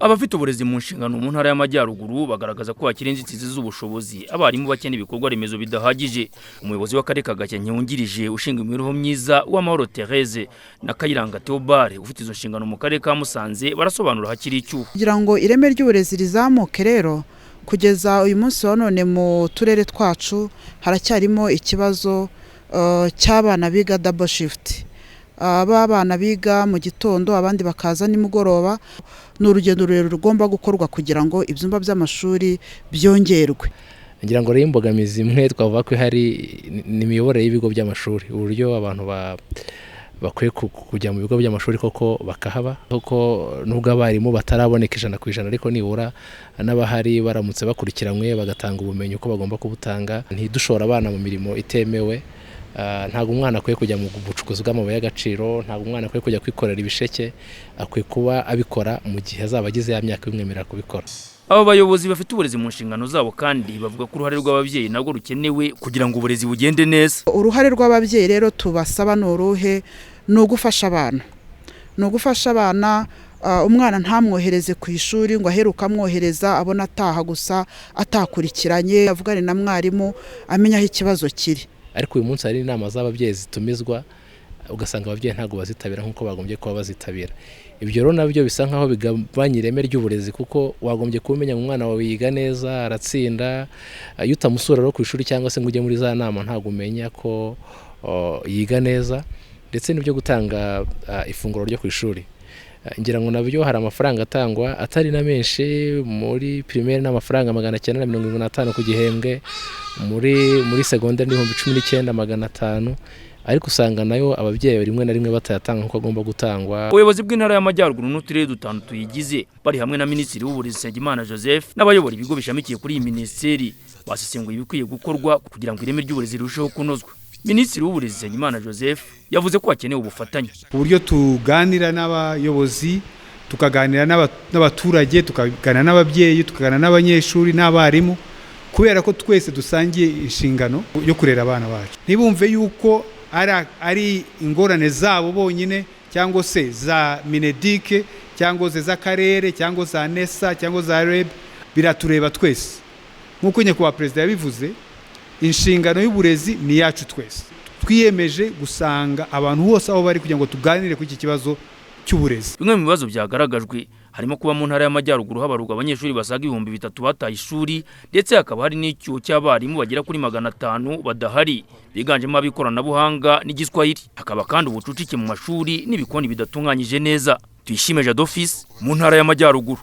Abafite uburezi mu nshingano mu Ntara y'Amajyaruguru bagaragaza ko hakiri inzitizi z'ubushobozi, abarimu bake n'ibikorwa remezo bidahagije. Umuyobozi w'Akarere ka Gakenke wungirije ushinzwe imibereho myiza, Uwamahoro Therese, na Kayiranga Theobald ufite izo nshingano mu Karere ka Musanze, barasobanura hakiri icyuho. Kugira ngo ireme ry'uburezi rizamuke rero, kugeza uyu munsi wa none mu turere twacu haracyarimo ikibazo cy'abana biga double shift, aba bana biga mu gitondo abandi bakaza nimugoroba. Ni urugendo rurerure rugomba gukorwa kugira ngo ibyumba by'amashuri byongerwe. Ngira ngo rero imbogamizi imwe twavuga ko ihari ni imiyoborere y'ibigo by'amashuri, uburyo abantu bakwiye kujya mu bigo by'amashuri koko bakahaba, kuko nubwo abarimu bataraboneka 100%, ariko nibura n'abahari baramutse bakurikiranywe bagatanga ubumenyi uko bagomba kubutanga, ntidushora abana mu mirimo itemewe. Ntabwo umwana akwiye kujya mu bucukuzi bw'amabuye y'agaciro, ntabwo umwana akwiye kujya kwikorera ibisheke, akwiye kuba abikora mu gihe azaba agize ya myaka ibimwemerera kubikora. Aba bayobozi bafite uburezi mu nshingano zabo kandi bavuga ko uruhare rw'ababyeyi narwo rukenewe kugira ngo uburezi bugende neza. Uruhare rw'ababyeyi rero tubasaba ni uruhe? Ni ugufasha abana, ni ugufasha abana. Umwana ntamwohereze ku ishuri ngo aheruke amwohereza abona ataha gusa atakurikiranye, avugane na mwarimu amenya aho ikibazo kiri. Ariko uyu munsi hari inama z'ababyeyi zitumizwa, ugasanga ababyeyi ntabwo bazitabira nk'uko bagombye kuba bazitabira. Ibyo rero nabyo bisa nkaho bigabanya ireme ry'uburezi, kuko wagombye kuba umenya ngo umwana wawe yiga neza, aratsinda. Iyo utamusura rero ku ishuri cyangwa se ngo ujye muri za nama, ntabwo umenya ko yiga neza. Ndetse n'ibyo gutanga ifunguro ryo ku ishuri, ngira ngo nabyo hari amafaranga atangwa atari na menshi. Muri primaire ni amafaranga 975 ku gihembwe, muri segonderi ni 19,500, ariko usanga nayo ababyeyi rimwe na rimwe batayatanga nk'uko agomba gutangwa. Ubuyobozi bw'Intara y'Amajyaruguru n'uturere dutanu tuyigize bari hamwe na Minisitiri w'Uburezi Nsengimana Joseph n'abayobora ibigo bishamikiye kuri iyi minisiteri basesenguye ibikwiye gukorwa kugira ngo ireme ry'uburezi rirusheho kunozwa. Minisitiri w'Uburezi Nsengimana Joseph yavuze ko hakenewe ubufatanye. Uburyo tuganira n'abayobozi, tukaganira n'abaturage, tukaganira n'ababyeyi, tukaganira n'abanyeshuri n'abarimu, kubera ko twese dusangiye inshingano yo kurera abana bacu, ntibumve yuko ari ingorane zabo bonyine cyangwa se za MINEDUC cyangwa se z'akarere cyangwa za NESA cyangwa za REB. Biratureba twese. Nk'uko Nyakubahwa Perezida yabivuze, inshingano y'uburezi ni iyacu twese. Twiyemeje gusanga abantu bose aho bari kugira ngo tuganire kuri iki kibazo cy'uburezi. Bimwe mu bibazo byagaragajwe harimo kuba mu Ntara y'Amajyaruguru habarurwa abanyeshuri basaga 3000 bataye ishuri, ndetse hakaba hari n'icyuho cy'abarimu bagera kuri 500 badahari, biganjemo ab'ikoranabuhanga n'Igiswahili. Hakaba kandi ubucucike mu mashuri n'ibikoni bidatunganyije neza. Tuyishime Jadofis mu Ntara y'Amajyaruguru.